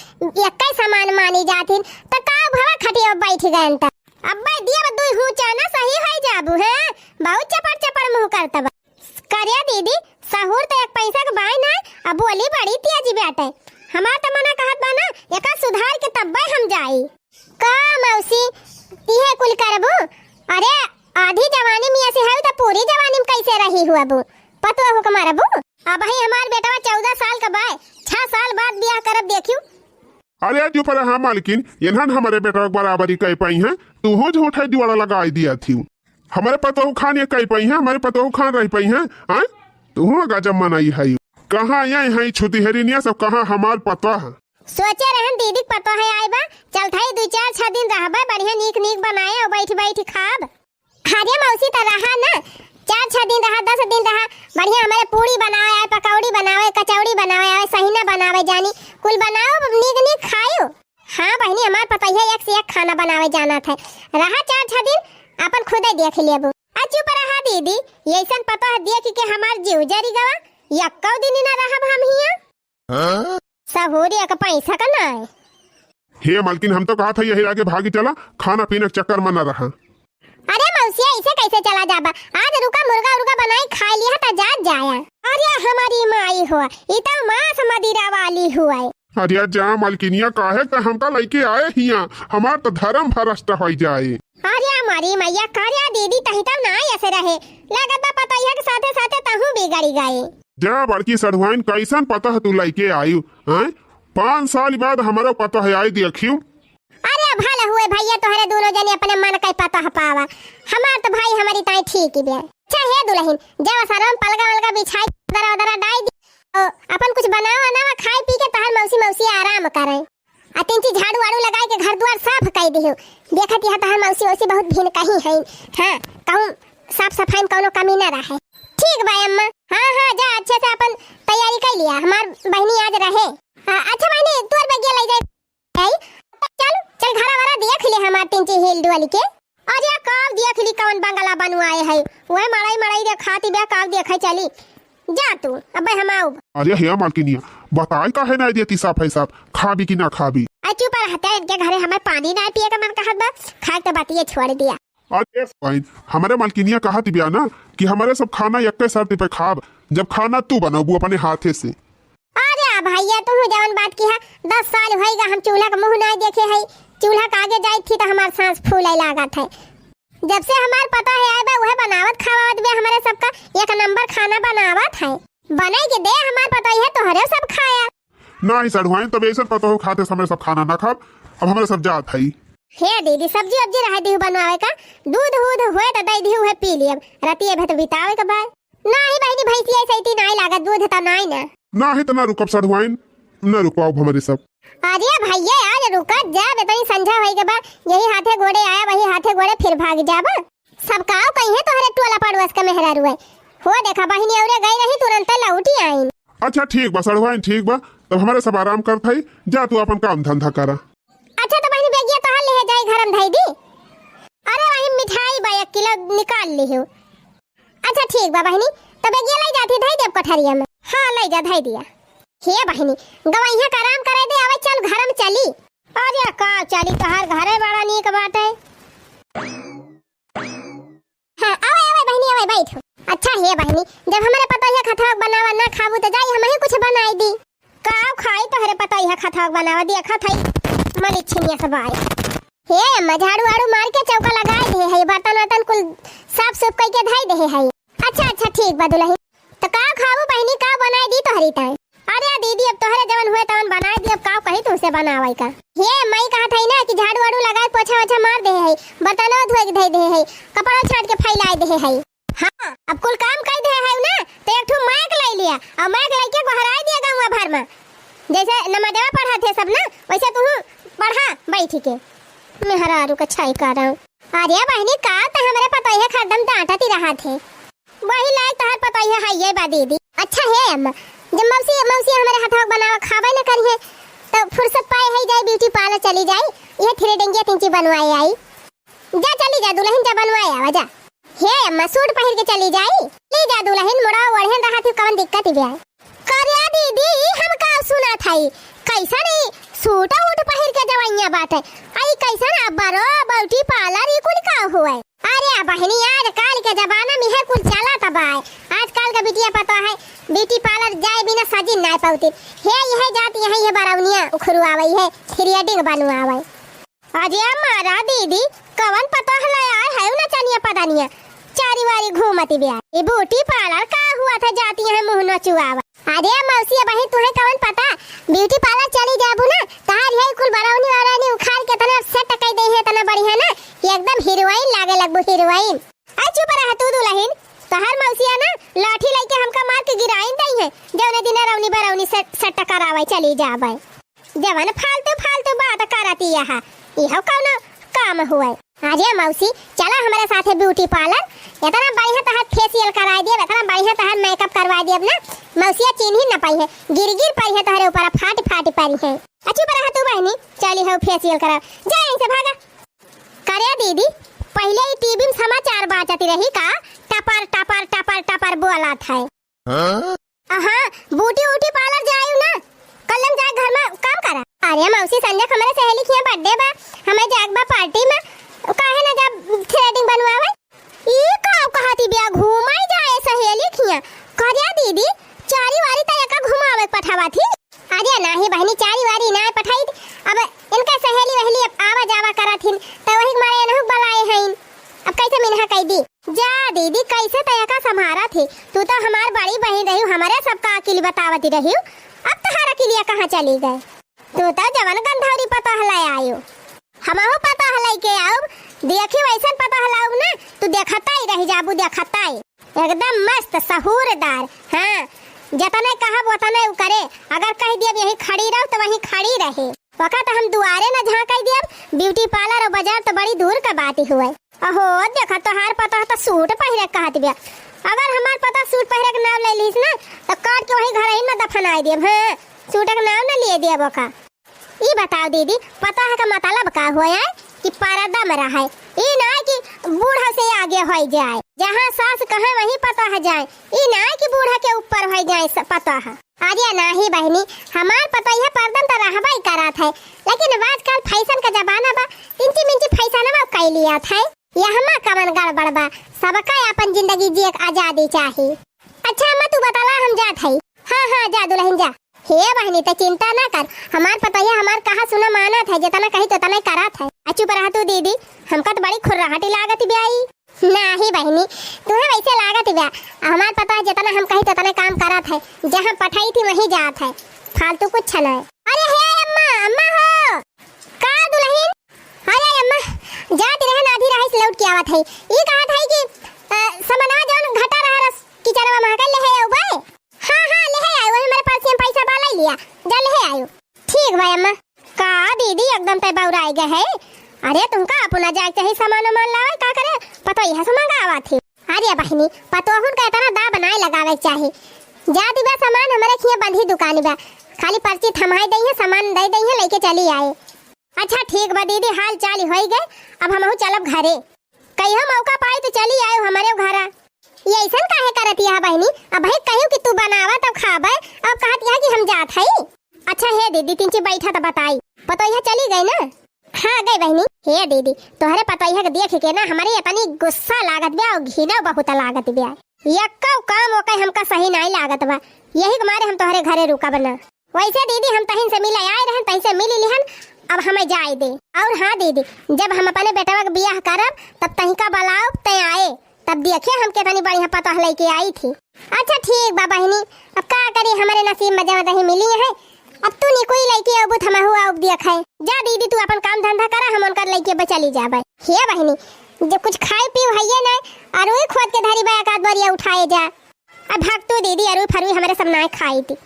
एक्के समान मानी जाथिन, त का भवा खटिया बैठ गए त? अब्बे दिया दुई हुचा ना सही होई जाबू, हैं? बहुत चपड़ चपड़ मुँह करत बा। करे दीदी, सहूर त एक पैसा के बाय ना, अब बोली बड़ी तेज बाटे। हमार त मना कहत बा ना, एका सुधार के तब्बे हम जाई। का मौसी, इहे कुल करबू? अरे, आधी जवानी में ऐसे हऊ त पूरी जवानी में कैसे रही हुआ बू? पतोहू के मारबू? अबही हमार बेटवा चौदह साल का बाय, छह साल बाद बियाह करब देखियो। अरे चुप रहा मालकिन, इन्हन हमरे बेटवा के बराबरी कई पाई हैं, तूहो झूठे जुआड़ा लगाई दिया थी। हमरे पतोहू खान ये कई पाई हैं, हमरे पतोहू खान रही पाई हैं, आय? तूहो गजब मनई है। कहाँ ये हैं छुतिहरिनिया सब, कहाँ हमार पतोह? सोचे रहन दीदी के पतोह आए बा, चल थाई दू चार छह दिन रहबे, बढ़िया नीक नीक बनाए और बैठ बैठ खाब। अरे मौसी, त रहा ना, चार छह दिन रहा, दस दिन रहा, बढ़िया हमरे पूड़ी बनावे आए, पकौड़ी बनावे, कचौड़ी बनावे आए, सहिना बनावे जानी, कुल बनाओ, नीक नीक खायो। हाँ बहिनी, हमार पतोहिया एक से एक खाना बनावे जानत है। रहा चार छह दिन, अपन खुदे देख लेबू। आ चुप रहा दीदी, यैसन पतोह देख के हमार जीव जरी गवा, यक्को दिन न रहब हम हियाँ। हाँ? सहूरी एक पैसा का नाय। हे मलकिन, हम तो कहत है यही आगे भागी चला, खाना पीना के चक्कर में न रहा। अरे मौसिया, इसे कैसे चला जाबा? आज रुका, मुर्गा उर्गा बनाई खाई लिया त जात जाया। अरे हमारी माई हो, ई तो मांस मदिरा वाली हुआ है। अरे जा मलकिनिया, काहे त हमका लइके आए हिया, हमार तो धर्म भ्रष्ट होई जाए। अरे हमारी मैया, कार्या दीदी तही तब ना ऐसे रहे, लागत बा पतोहिया के साथे साथे तहूँ बिगड़ी गए। जा बड़की सढ़ुआइन, कैसन पतोह तू लइके आयु, हैं? पाँच साल बाद हमरो पतोह आई देखियो। अरे भल हुए भैया, तोहरे दोनों जने अपने मन के पतोह पावा, हमार तो भाई हमारी ताई ठीक ही बे। अच्छा हे दुलहिन, जब असरम पलगा वलगा बिछाई, दरा दरा डाई दी, तो अपन कुछ बनावा ना, खाए पी के तहर मौसी मौसी आराम करे। आ तीन चीज झाड़ू वाड़ू लगाए के घर दुआर साफ कर दिहो। देखत यह तहर मौसी वौसी बहुत भिन कहीं है। हाँ, कहूँ साफ सफाई में कौनो कमी ना रहे। ठीक बा अम्मा। हाँ, हाँ, जा अच्छे से अपन तैयारी कर लिया, हमार बहनी आज रहे। हाँ, अच्छा बहनी, तोर बगिया ले जाए। आई, चल, चल घरा वरा देख ले हमार तीन चीज हिल डुअल के। अरे काव देख ली कवन बंगला बनवाए है, वह मड़ई मड़ई रे खाती बे काव देखे चली। जा तू, अबे हम आउब। अरे हे मालकिनिया, बताई काहे ना देती साफ है साफ, खाबी कि ना खाबी? आ चुप रहते, इनके घरे हमें पानी ना पिए का मन कहत बा, खाए तो बातिए छोड़ दिया। अरे बहन, हमारे मालकिनिया कहत बिया ना कि हमारे सब खाना यक्के शर्त पे खाब, जब खाना तू बनबू अपने हाथे से। अरे भैया, तुहू जवन बात किहा, दस साल होइगा हम चूल्हा का मुँह नाई देखे है। चूल्हा का आगे जाइत थी तो हमार सांस फूले लागत है। जब से हमार पतोह आए बा, उहे बनावत खावावत बे हमारे सबका, एक नंबर खाना बनावत है। बने के दे हमार पतोह है, तोहरे सब खाया। नाही सढ़ुआइन, तब ऐसन पतोह खाते समय सब खाना ना खाब। अब हमारे सब जात है। हे दीदी, सब्जी वब्जी रह दिहु बनवावे का, दूध हूध हुए तो दे दिहु, उहे पी लियब, रतिये भर तो बितावे के बा। नाही बहिनी, भैंसिया सैती नाही लागत, दूध त नाही ना। नाही त ना रुकब सढ़ुआइन, ना रुकवाओ हमरे सब। अरे भैया यार, रुकत जा, बेतनी संझा होई के बा, यही हाथे गोड़े आया, वही हाथे गोड़े फिर भाग जाबा। सब काव कहीं है तोहरे टोला पड़ोस के मेहरारू है। हो देखा बहिनी औरे गई रही, तुरंत लौटी आइन। अच्छा ठीक बा सढ़ुआइन, ठीक बा, तब हमारे सब आराम करत हई, जा तू अपन काम धंधा करा। अच्छा तो बहिनी बेगिया तोहर लेहे जाई घर में धई दी। अरे वही मिठाई बा एक किलो निकाल लिहु। अच्छा ठीक बा बहिनी, तो बेगिया लई जाती, धई देब कोठरिया में। हाँ लई जा, धई दिया। हे बहिनी, गवैया का आराम करे दे, आवे चल घर में चली। अरे का चली, तोहार घरे बड़ा नीक बाटे। हाँ, आवे आवे बहिनी आवे, बैठ। अच्छा हे बहिनी, जब हमारे पतोहिया खथवा बनावा ना खाबू तो जाई हमही कुछ बनाई दी। का खाई तोहरे पतोहिया खथवा बनावा, देखत हई मलिछिनिया सब आई। हे अम्मा, झाड़ू वाड़ू मार के चौका लगाए दे है, बर्तन वर्तन कुल साफ सुफ कई के धई दे है। अच्छा अच्छा ठीक बा दुलहिन। तो का खाबू बहिनी, का बनाई दी तोहरी ताई? अरे दीदी, अब तोहरे जवन हुए तवन बनाई दी, अब का कही तुमसे बनावे का। हे अम्मा, ई कहत हई ना कि झाड़ू वाड़ू लगाए, पोछा वोछा मार दे है, बर्तनवा धोए के धई दे है, कपड़ा छाट के फैलाए दे है। हाँ, अब कुल काम कई दे है ना, तो एक ठो माइक ले लिया और माइक लेके गोहराई दिया गाँव भर में। जैसे नमाजवा पढ़त है सब ना, वैसे तू पढ़ा बैठ के। मेहरारू का छाई का रहा। अरे बहिनी, का त हमरे पतोहिया हरदम डांटत ही रहत है। वही लायक तोहर पतोहिया है ये बा दीदी। अच्छा हे अम्मा, जब मौसी, मौसी हमरे हथवा बनावा खाबे न करिहे, तो फुर्सत पाए है जाए ब्यूटी पार्लर चली जाए, ये थ्रेडिंग या तिंची बनवाए आई। जा चली जा दुलहिन, जा बनवाए आवा जा। हे अम्मा, सूट पहिर के चली जाई। ले जा दुलहिन, मुड़वा ओढ़े रहा थी, कवन दिक्कत ही बा? करे दीदी, ई हम का सुनत हई? कैसन ई सूट उट पहिर के जवैया बाटे? आ ई कैसन आ बरो ब्यूटी पार्लर, ई कुल का हुए? अरे बहिनी, आजकल के जमाना में है कुल चलत बाय। आजकल के बिटिया पता है, ब्यूटी पार्लर जाए बिना सजिन नाय पौती। हे यह जात यही है बरौनिया उखरुआवे है, थ्रेडिंग बनवावे। अरे मारा दीदी, कवन पतोह ले आए है नचनिया पदनिया, चारी वारी घूमती बिया। ये ब्यूटी पार्लर का हुआ था, जाती है मुंह नचुआवा। अरे मौसी, बहिन तुहे कवन पता, ब्यूटी पार्लर चली जाबू ना, तहार यही कुल बरौनी वरौनी उखाड़ के तना सेट कर दे है, तना बढ़िया ना, एकदम हीरोइन लागे लगबू, हीरोइन। आ चुप रह तू दुलहिन, तहार मौसिया ना लाठी लेके हमका मार के गिराइन दई है, जौने दिन रौनी बरौनी से सेट करावे चली जाबे। जवन फालतू फालतू बात करती यहाँ, इहो कौनो का काम हुए। अरे मौसी, चला हमरे साथे beauty parlour, इतना बढ़िया तोहार facial कराई देब, इतना बढ़िया तोहार makeup करवाई देब ना, मौसिया चिन्ही न पाई है, गिर गिर पड़ी है तोहरे ऊपर, फाट फाट पड़ी है। अच्छी पर तू बहिनी, चली हो facial करा, जा यहीं से भागा। करे दीदी, पहिले ही टीवी में समाचार बाचत रही का, टपर टपर टपर टपर बोलत है। हाँ? हाँ, beauty वूटी parlour जायु ना, कल हम जाए घर में काम करा। अरे मौसी, संजय के हमरे सहेली के यहाँ birthday बा, हमें जाए के बा party में, काहे ना जा threading बनवावे? ई का कहती बिया, घूमाई जाए सहेली के यहाँ? करे दीदी, चारी वारी त एका घुमावे के पठावा थी। अरे नाही बहिनी, चारी वारी ना पठाई, अब इनका सहेली वहेली अब आवा जावा करत हिन, त वही के मारे एनहु बलाए हईन। अब कैसे मिनहा कई दी? जा दीदी, कैसे तय का संभारा थी? तू तो हमार बड़ी बहिन रही, हमारे सबका अकिल बतावती रही, अब तहार अकिलिया कहाँ चली गए? तू तो जवन गंधौरी पतोह ले आयो, हमहू पतोह लेके आउब, देखी वैसन पतोह लाउब ना, तू देखता ही रह जाबू, देखता ही। एकदम मस्त सहूरदार, हाँ, जतने कहब ओतने उ करे, अगर कह दियब यहीं खड़ी रहो तो वहीं खड़ी रहे। ओका त हम दुआरे न झांकई दियब, beauty parlour और बाजार त बड़ी दूर क बात हुए। अहो, देखा तोहार पतोह त सूट पहिरे कहत बिया। अगर हमार पतोह सूट पहिरे के नाव ले लीस ना, त काट के वही घरही में दफनाई देब। हाँ, सूट के नाव न लिए देब ओका। ई बताओ दीदी, पतोह का मतलब का होए कि पर्दा में रहे? ई ना कि बूढ़ा से आगे होई जाए, जहाँ सास कहे वहीं पतोह जाए। ई ना कि बूढ़ा के ऊपर होई जाए स-, पतोह। अरे नाही बहिनी, हमार पतोहिया पर्दन त रहबा ही करत है, लेकिन अब आजकल fashion का जमाना बा, इंची मिंची फैशनवा कई लियात है। यहमा कवन गड़बड़ बा, सबका अपन जिंदगी जिए के आजादी चाही। अच्छा अम्मा, तू बताला, हम जात हई। हाँ, हाँ, जा दुल्हन जा। हे बहिनी, त चिंता ना कर, हमार पतोहिया हमार कहा सुना मानत है, जितना कही तो उतना ही करत है। आ चुप रह तू दीदी, हमका तो बड़ी खुर्राहटी लागत बिया ई। नाही बहिनी, तुहे वैसे लागत बा। हमार पतोह जितना हम कही तो उतना काम करत है, जहाँ पठाई थी वहीं जात है, फालतू कुछ ना। अरे हे अम्मा, अम्मा हो, का दुल्हन? अरे अम्मा, जात रहन आधी राह से लौट के आवत है। ई कहत है कि, अ, समनवा जौन घटा रहा रस किचनवा महका ले है आऊ बे? हाँ, हाँ, ले है आऊ, वही मेरे पास से पैसा बा, ले लिया, जा ले है आऊ। ठीक बा अम्मा। का दीदी, एकदम तय बौराई गए है? अरे तुमका अपना जाए के चाही सामान उमान लावे, का करे पतोहिया से मंगावा थी। अरे बहिनी, पतोहुन का इतना दाब नाय लगावे के चाही। जा दिबा सामान, हमरे खिया बंधी दुकानी बा, खाली पर्ची थमाई दइहे, सामान दे दइहे, लेके चली आए। अच्छा ठीक बा दीदी, हाल चाल होई गए, अब हमहू चलब घरे। कहियो मौका पाई तो चली आए हमरे घरा। ये ऐसन काहे करत यह बहिनी? अब भाई कहियो कि तू बनावा तब खाबे, अब कहत यह कि हम जात हई। अच्छा हे दीदी, तिनची बैठा त बताई, पतोहिया चली गई ना? हाँ गई बहिनी। हे दीदी, तोहरे पतोहिया के देख के ना हमरे इतनी गुस्सा लागत बा और घिनौ बहुत लागत बा। यक्को काम ओके हमका सही नाई लागत बा, यही के मारे हम तोहरे घरे रुकब ना। वैसे दीदी, हम तहिन से मिले आए रहन, तहिन से मिल लिहन, अब हमें जाए दे। और हाँ दीदी, जब हम अपने बेटवा के बियाह करब, तब तहिका बुलाओ, तय आए, तब देखिए हम कितनी बढ़िया पतोह लेके आई थी। अच्छा ठीक बा बहिनी, अब का करी, हमारे नसीब में जमा तही मिली है। अब तू निकुई लेके अबू थमहू आउब देखे। जा दीदी, तू अपन काम धंधा करा, हम उनकर लेके बे चली जाबे। हे बहिनी, जब कुछ खाए पीऊ हइये ना, अरुई खोद के धरी बा, एक आध बोरिया उठाए जा। अब भाग तू दीदी, अरुई फरुई हमरे सब नाय खाई थी।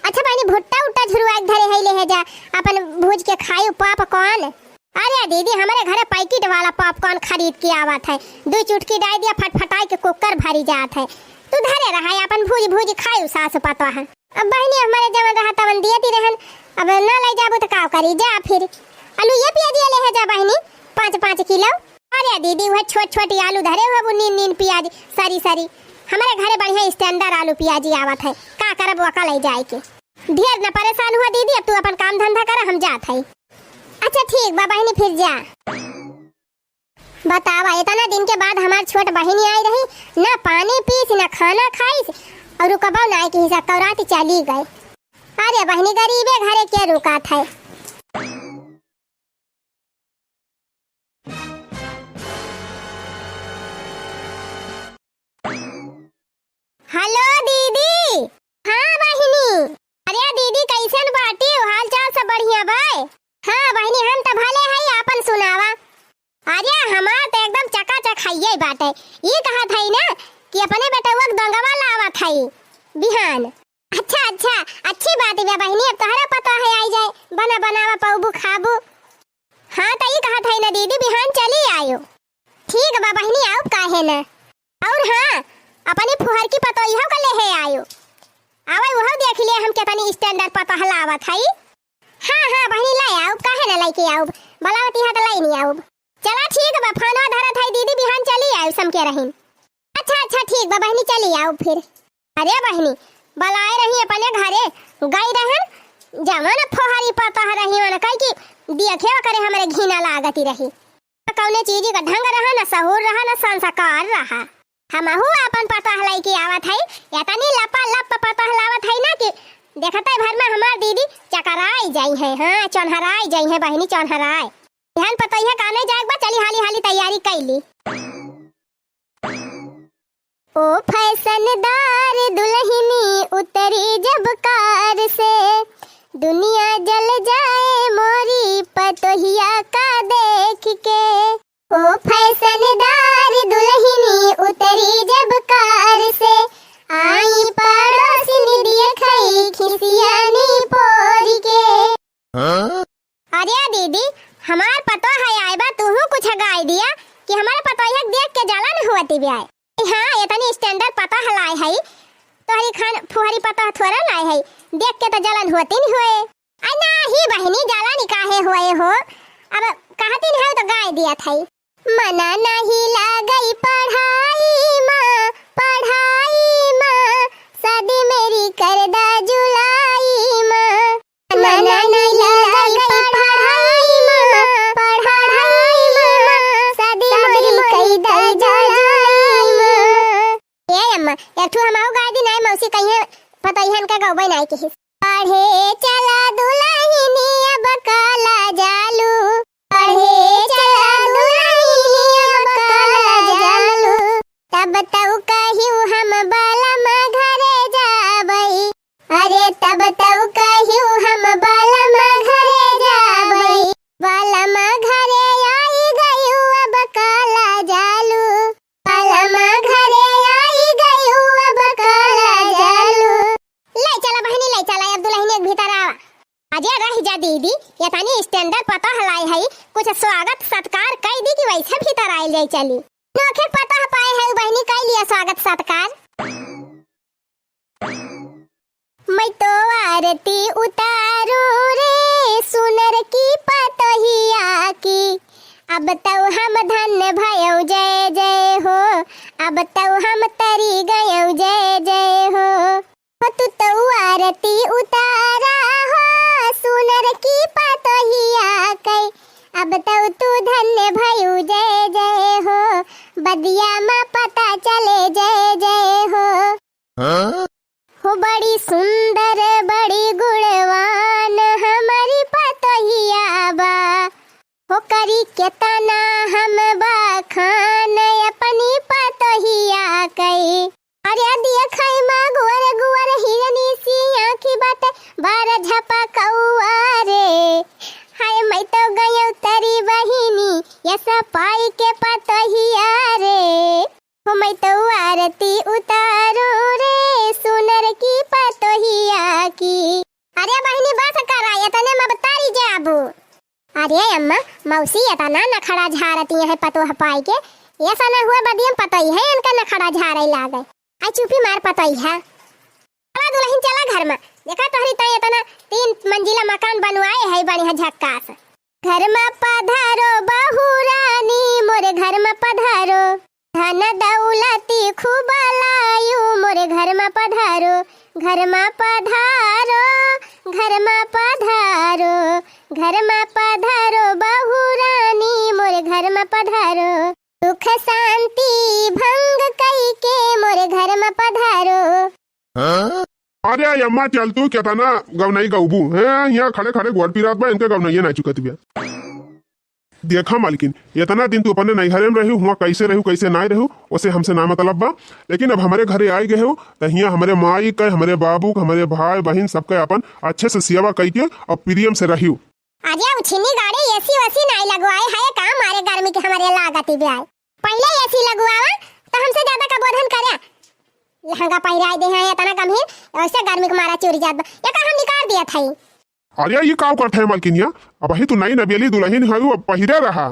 अच्छा बहिनी, भुट्टा उट्टा झुरवा के धरे है, ले है जा, अपन भूज के खाई पॉपकॉर्न। अरे दीदी, हमरे घरे पैकेट वाला पॉपकॉर्न खरीद के आवत है, दू चुटकी डाल दिया, फटफटाई के कुकर भरी जात है। तू धरे रहा, अपन भूज भूज खाई सास पतोह। अब बहिनी, हमरे जवन रहा तवन दियती रहन, अब ना ले जाबू त का करी, जा फिर। आलू ये पियाजी ले है जा बहिनी, पाँच पाँच किलो। अरे दीदी, वह छोट छोट आलू धरे हुए, वो नीन नीन पियाजी, सरी सरी। हमरे घरे बढ़िया standard आलू पियाजी आवत है, का करब ओका ले जाए के। ढेर न परेशान हुआ दीदी, अब तू अपन काम धंधा करा, हम जात है। अच्छा ठीक बा बहिनी, फिर जा। बतावा, इतना दिन के बाद हमार छोट बहिनी आई रही, ना पानी पीस, ना खाना खाइस, और रुकबो ना कि हिस्सा कौराती चली गए। अरे बहिनी, गरीबे घरे के रुकात है। हेलो दीदी। हाँ बहिनी। अरे दीदी, कैसन बाटी? हाल चाल सब बढ़िया बा? हाँ बहिनी, हम त भले हई, आपन सुनावा। अरे हमार त एकदम चकाचक हइये बाटे। ई कहत हई ना कि अपने बेटउआ के दंगवा लावत हई बिहान। अच्छा अच्छा, अच्छी बात बा बहिनी, अब तोहरा पतोह है आई जाए, बना बनावा पौबू खाबू। हाँ, त ई कहत हई ना दीदी, बिहान चली आयो। ठीक बा बहिनी, आउब काहे न। अउर हाँ, अपनी फुहर की पतोहियो का लेहे आयो। आवै उहौ देखि ले हम केतनी standard पतोह लावत हई। हाँ, हाँ बहिनी, लै आउब, काहे न लैके आउब। बलावती है त लै नहीं आउब। चला ठीक बा, फोनवा धरत हई दीदी, बिहान चली आयो समके रहीन। अच्छा, अच्छा, ठीक बा बहिनी, चली आउब फिर। अरे बहिनी, बलाए रही अपने घरे, गई रहन, जवन फुहरी पतोह रही, ओन कही कि देखे ओकरे हमरे घिना लागती रही। कौने चीज का ढंग रहा, न सहूर रहा, न संस्कार रहा। हमहू आपन पतोह लैके आवत हई, एतनी लपा लप पतोह लावत हई ना कि देखते भर में हमार दीदी चकराई जाई है, हाँ, चोन्हराई जाई है बहिनी, चोन्हराई। बिहान पतोहिया का नहीं जाए बा, चली हाली हाली तैयारी कैली। ओ फैशनदार दुल्हनी उतरी जब कार से, दुनिया जल जाए मोरी पतोहिया का देख के। ओ फैशनदार दुल्हनी उतरी जब कार से, आई पड़ोसिन देखई खिसियानी पोर के। हाँ? अरे दीदी, हमार पतोह है आए बा, तूहू कुछ गाय दिया कि हमारे पतोहिया के देख के जलन हुअती बे आए। हाँ, एतनी standard पतोह लाए हई, तोहरी खान फुहरी पतोह थोड़ा लाए हई, देख के त जलन हुअती नहीं हुए। आ नाही बहिनी, जलन काहे हुए हो, अब कहती नहीं हो तो गाय दिया था। मना नाही लागई पढ़ाई मा, पढ़ाई मा, शादी मेरी कर दा जुलाई मा। मना नाही लागई पढ़ाई मा, पढ़ाई मा, शादी मेरी कर दा जुलाई मा। ए अम्मा, एक ठो हमहू गाय दी नाई, मौसी कहिए पतोहियन का गौबे नाई किहिस। पढ़े चला दुलहिनी अब काला जालू, पढ़े चला दुलहिनी अब काला जालू। तब तउ कहिउ हम बलम घरे जाबई, अरे तब तउ कहिउ हम बलम घरे जाबई। बलम घरे आई गइउ अब काला जालू, बलम घरे आई गइउ अब काला जालू। लै चला बहिनी, लै चला, अब दुलहिनी के भीतर आवा। अरे रहि जा दीदी, एतनी standard पतोह लाई हई, कुछ स्वागत सत्कार कइ दी कि वैसे भीतर आइल जाई चली। नोखे पतोह पाए हई बहिनी, कइ लिया स्वागत सत्कार। मैं तो आरती उतारूं रे सुनर की पतोहिया की, अब तउ हम धन्य भयउ जय जय हो, अब तउ हम तरी गयउ जय जय हो। हो तू तो आरती उतारा हो, सुनर की पतोहिया कई, अब तो तू धन्य भयू जय जय हो, बदिया मा पता चले जय जय हो। हाँ? हो बड़ी सुंदर बड़ी गुणवान हमारी पतोहिया बा, हो करी केतना हम बखान अपनी पतोहिया कई। अरे देखई मा गोर गोर हिरनी सी आँखी बाटे, बार झपकउआ रे। हाय मैं तो गयउ तरी बहिनी, यस पाई के पतोहिया रे। हो मैं तो आरती उतारूं रे, सुनर की पतोहिया की। अरे बहिनी बस करा, एतने मा अब तरी जाबू। अरे अम्मा, मौसी एतना नखड़ा झारती हैं पतोह पाई के, ऐसा न हुए बदियम पतोही है इनका नखड़ा झारे लागे। आई चुपी मार पतोही है। चला दुलहिन चला घर मा, देखा तोहरी ताई एतना तीन मंजिला मकान बनवाए है बढ़िया झक्कास। घर मा पधारो बहू रानी मोरे घर मा पधारो। धन दौलती खूब लायू मोरे घर मा पधारो, घर मा पधारो, घर मा पधारो, घर मा पधारो बहू रानी मोरे घर मा पधारो। सुख शांति भंग कई के मोरे घर मा पधारो। अरे अम्मा चल तू केतना गवनई गउबू, हैं? यहाँ खड़े खड़े गोड़ पिरात बा, इनके गवनइये नाई चुकत बिया। देखा मालकिन, एतना दिन तू अपने नैहरे मा रहिउ, हुआँ कैसे रहिउ कैसे नाई रहिउ, ओसे हमसे ना मतलब बा, लेकिन अब हमरे घरे आइ गए हो, त हियाँ हमरे माई के, हमरे बाबू के, हमरे भाई बहिन सबके अपन अच्छे से सेवा कइके अउर प्रेम से रहिउ। अरे उछिनी गाड़ी एसी वेसी नाई लगवाए है, का मारे गर्मी के हमरे लागती बे आए। पहिले एसी लगवावा त हमसे ज्यादा का बोधन करे। लहंगा पहिराए दे हैं एतना गम्हीर, ओसे गर्मी के मारा चुरि जात बा। एका हम निकार दियत हई। अरे, ई काव करत है मलकिनिया? अबहीं तू नई नवेली दुलहिन हऊ, अब पहिरे रहा।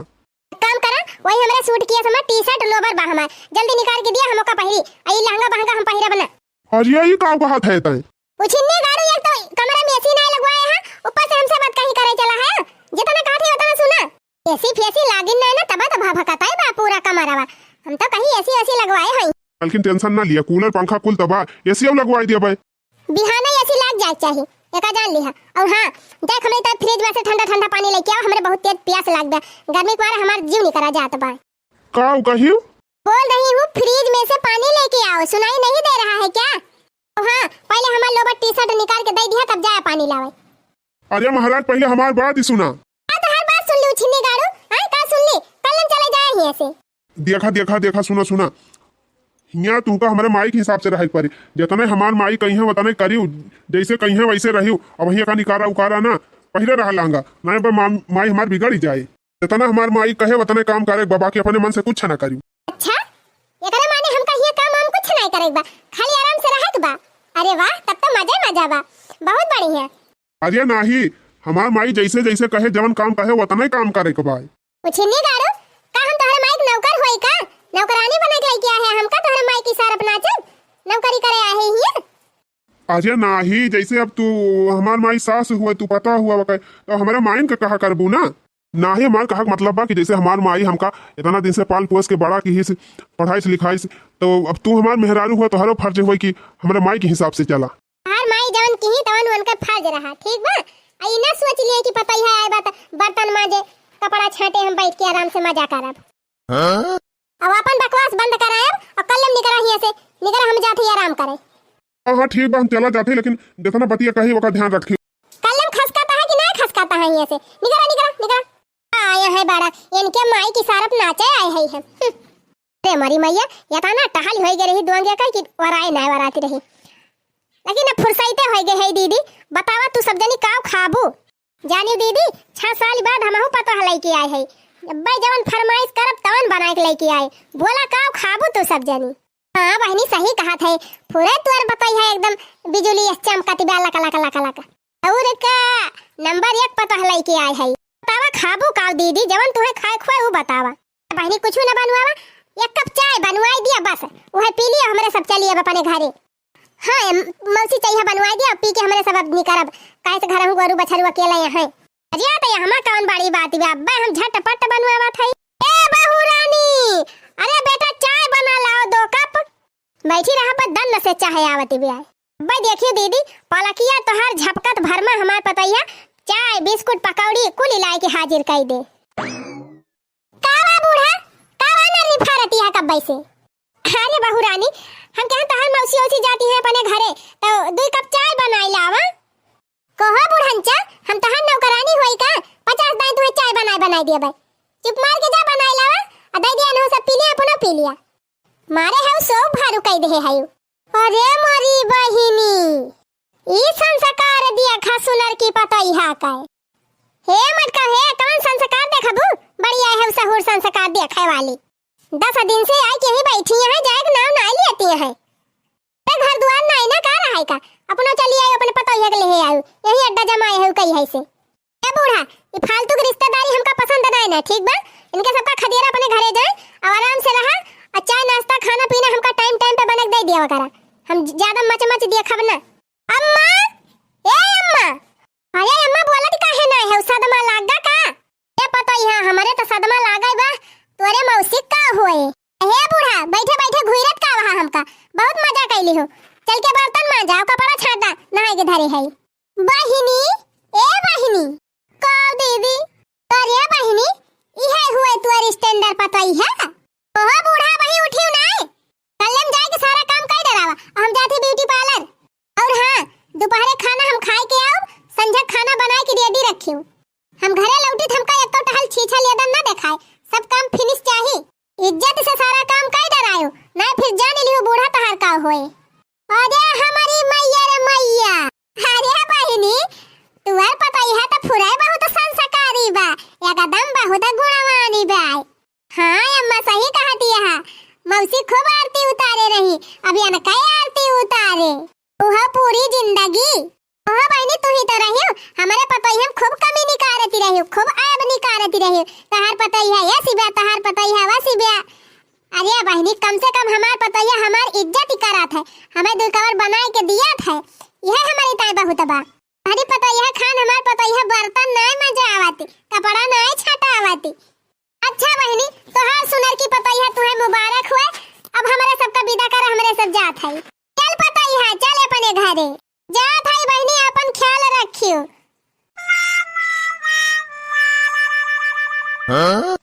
एक काम करा, वही हमरे सूट की है, हमार टी-शर्ट लोवर बा हमार, जल्दी निकाल के दिया, हम ओका पहिरी। आ ई लहंगा बहंगा हम पहिरब ना। अरे, ई काव कहत है तैं? उछिन्ने गाड़ू, एक तो कमरा में एसी नाय लगवाए हैं, ऊपर से हमसे बात कहीं करे चला है। जितना कहत है उतना सुना। एसी फेसी लागिन नाय ना, तब तो भभकताई बा पूरा कमरवा। हम तो कहीं एसी वेसी लगवाए हैं। लेकिन टेंशन ना लिया, कूलर पंखा कुल तबा, एसी अब लगवाई दिया भाई। बिहाने एसी लाग जाए चाही, एका जान लिहा। और हाँ, देख, हमरे तरफ फ्रिज में से ठंडा ठंडा पानी लेके आओ, हमरे बहुत तेज प्यास लाग बा। गर्मी के मारे हमार जीव निकरा जात बा। का कहियो? बोल रही हूँ, फ्रिज में से पानी लेके आओ, सुनाई नहीं दे रहा है क्या? हाँ, पहले हमार लोवर टी-शर्ट निकाल के दे दिया, तब जाया पानी लावे। अरे महाराज, पहले हमार बात ही सुना। आ, तो हर बात सुन ली, उछिन्ने गाड़ू। हाँ, का सुन ली? कल हम चले जाए हियाँ से। देखा, देखा, देखा, सुना, सुना। हियाँ तुमका हमारे माई के हिसाब से रहे के पड़ी। जितने हमार माई कही है, उतने करियो, जैसे कही है, वैसे रहियो। अब हियाँ का निकारा उकारा ना, पहले रहा लांगा, नहीं बा माम-, माई हमार बिगड़ ही जाए। जितना हमार माई कहे, उतने काम करे, बाबा के अपने मन से कुछ ना करियो। अच्छा, एकरे माने हमका ये काम हम कुछ नहीं करे बा, खाली आराम से रहे के बा। अरे वाह, तब तो मजे मजा बा, बहुत बढ़िया। अरे नाही, हमार माई जैसे जैसे कहे, जवन काम कहे, उतने काम करे के बा। उछिन्नी गाड़ू, का हम तोहरे माई के नौकर होई का? नौकरानी बना के लेके आए हैं हमका, तोहरे माई की सार अपना चल नौकरी करे आए ही। अरे नाही, जैसे अब तू हमार माई सास हुआ, तू पता हुआ बा, तो हमारे माइन का कहा करबू ना। नाही, हमार कहा के मतलब बा कि जैसे हमार माई हमका इतना दिन से पाल पोस के बड़ा किहिस, पढ़ाइस लिखाइस, तो अब तू हमार मेहरारू हुआ, तोहरो फर्ज हुआ कि हमारे माई के हिसाब से चला। हर माई जवन किही तवन उनकर फर्ज रहा, ठीक बा? आ ई ना सोच लिए कि पतोहिया आए बा त बर्तन माजे, कपड़ा छाटे, हम बैठ के आराम से मजा करब। हाँ? अब अपन बकवास बंद करायब और कल्लम निकरा हियाँ से, निकरा, हम जात ही आराम करे। हाँ, हाँ, ठीक बा, हम चला जात ही, लेकिन जितना बतिया कही ओकर ध्यान रखी। कल्लम खसकाता है कि ना खसकाता है हियाँ से? निकरा, निकरा, निकरा। आया है बड़ा, इनके माई की सारप नाचे आए है हम। हम्म। रे मरी मैया, या ता ना टहल होई गए रही दुआंगे का कि वराए ना वराती रही। लेकिन अब फुर्सते होई गए है दीदी, बतावा तू सब जनी काव खाबू? जानी दीदी, छह साल बाद हमहू पतोह लइके आए है। अब्बे जवन फरमाइश करब तवन बनाए के लइके आए। बोला काव खाबू तू सब जनी? हाँ बहिनी, सही कहत है, पूरे तोर पतोहिया एकदम बिजुली अस चमकत बा, लक, लक, लक, लक। और का, नंबर एक पतोह लइके आए है। बतावा खाबू काव दीदी, जवन तुहे खाए खोए उ बतावा। बहिनी कुछ न बनवावा, एक कप चाय बनवाई दिया बस, उहे पी लिया, हमरे सब चलिए अब अपने घरे। हाँ, ए, मौसी, चाहिए बनवाई दिया, पी के हमरे सब अब निकरब, काहे से घर हम गोरू बछरू अकेले यहाँ। अरे, तो ये हमा कौन बड़ी बात बा, अब्बे हम झटपट बनवावत हई। ए बहू रानी, अरे बेटा, चाय बना लाओ दो कप। बैठी रहा पर दन से चाय आवत बा। अब्बे देखियो दीदी, पलकिया तोहार झपकत भर में हमार पतोहिया चाय, बिस्कुट, पकौड़ी कुल लाए के हाजिर कई दे। का बा बूढ़ा, का बा नर्री फारत यहाँ कब्बे से? अरे बहू रानी, हम कहें तोहार मौसी ओसी जाती है अपने घरे, तो दुई कप चाय बनाई लावा। कहो बुढ़नचा, हम तोहार नौकरानी होई का? पचास दाई तुहे चाय बनाए बनाए दिए बे। चुप मार के जा बनाए लावा, आ दे दिया, नहो सब पी लिया, अपनो पी लिया। मारे हऊ सो भारू कई देहे हऊ। अरे मोरी बहिनी, ई संस्कार दिया खा सुनर की पतोहिया का। हे मटका हे, कौन संस्कार देखबू? बड़ी आए हऊ सहूर संस्कार देखे वाली। दस दिन से आई के ही बैठी हैं, जाए के नाम ना लेती हैं। ते घर दुआर नाई ना का रहाई का? अपनो चली आयो, अपने पतोहिया के लेहे आयो, यही अड्डा जमाए है कई है से। ए बूढ़ा, ई फालतू के रिश्तेदारी हमका पसंद नाई ना, ठीक बा? इनके सबका खदेरा अपने घरे जाए और आराम से रहा, और चाय नाश्ता खाना पीना हमका टाइम टाइम पे बना के दे दिया करा। हम ज्यादा मच मच दिया खाब ना। अम्मा, ए अम्मा, अरे अम्मा बोलत काहे ना है, सदमा लाग गा का? ए पतोहिया, हमरे तो सदमा लागे बा, तोरे मौसी का होए? हे बूढ़ा, बैठे बैठे घुइरत का वहा हमका, बहुत मजा कैली हो। चल के बर्तन मांजा, कपड़ा छाटा, नहाए के धरे है। बहिनी, ए बहिनी। का दीदी? अरे बहिनी, इहे हुए तोर standard पतोहिया। ओहो बूढ़ा, वही उठियो नाय। कल्ले हम जाए के सारा काम कर डरावा, हम जाते beauty parlour। और हाँ, दोपहरे खाना हम खाए के आओ, संझा खाना बनाए के ready रखियो। हम घरे लौटी त हमका एको टहल छीछा लेदन ना देखाए, सब काम finish चाही। इज्जत से सारा काम कर डरायो, ना फिर जान लियो बूढ़ा तहार का होए। अरे हमारी मैया रे मैया, अरे बहिनी, तुहर पतोहिया तो फुरे बहुत संस्कारी बा, एकदम बहुत गुणवानी बा। हाँ अम्मा, सही कहती है। मौसी खूब आरती उतारे रही, अब यनका आरती उतारे। उह पूरी जिंदगी। ओहो बहिनी, तू ही तो रहियो, हमरे पतोहिया में खूब कमी निकारती रहियो, खूब ऐब निकारती रहियो। तहार पतोहिया ऐसी बा, तहार पतोहिया वैसी बा। अरे बहिनी, कम से कम हमार पतोहिया हमार इज्जत ही करत है, हमें दुई कवर बनाए के दियत है, यह हमारी ताई बहुत बा। अरे पतोहिया खान, हमार पतोहिया बर्तन नाय मांजे आवती, कपड़ा नाय छाटा आवती। अच्छा बहिनी, तोहार सुनर की पतोहिया तुहे मुबारक हुए। अब हमरे सबका विदा कर, हमरे सब जात है। चल पतोहिया, चल अपने घरे। जात है बहिनी, अपन ख्याल रखियो। हाँ?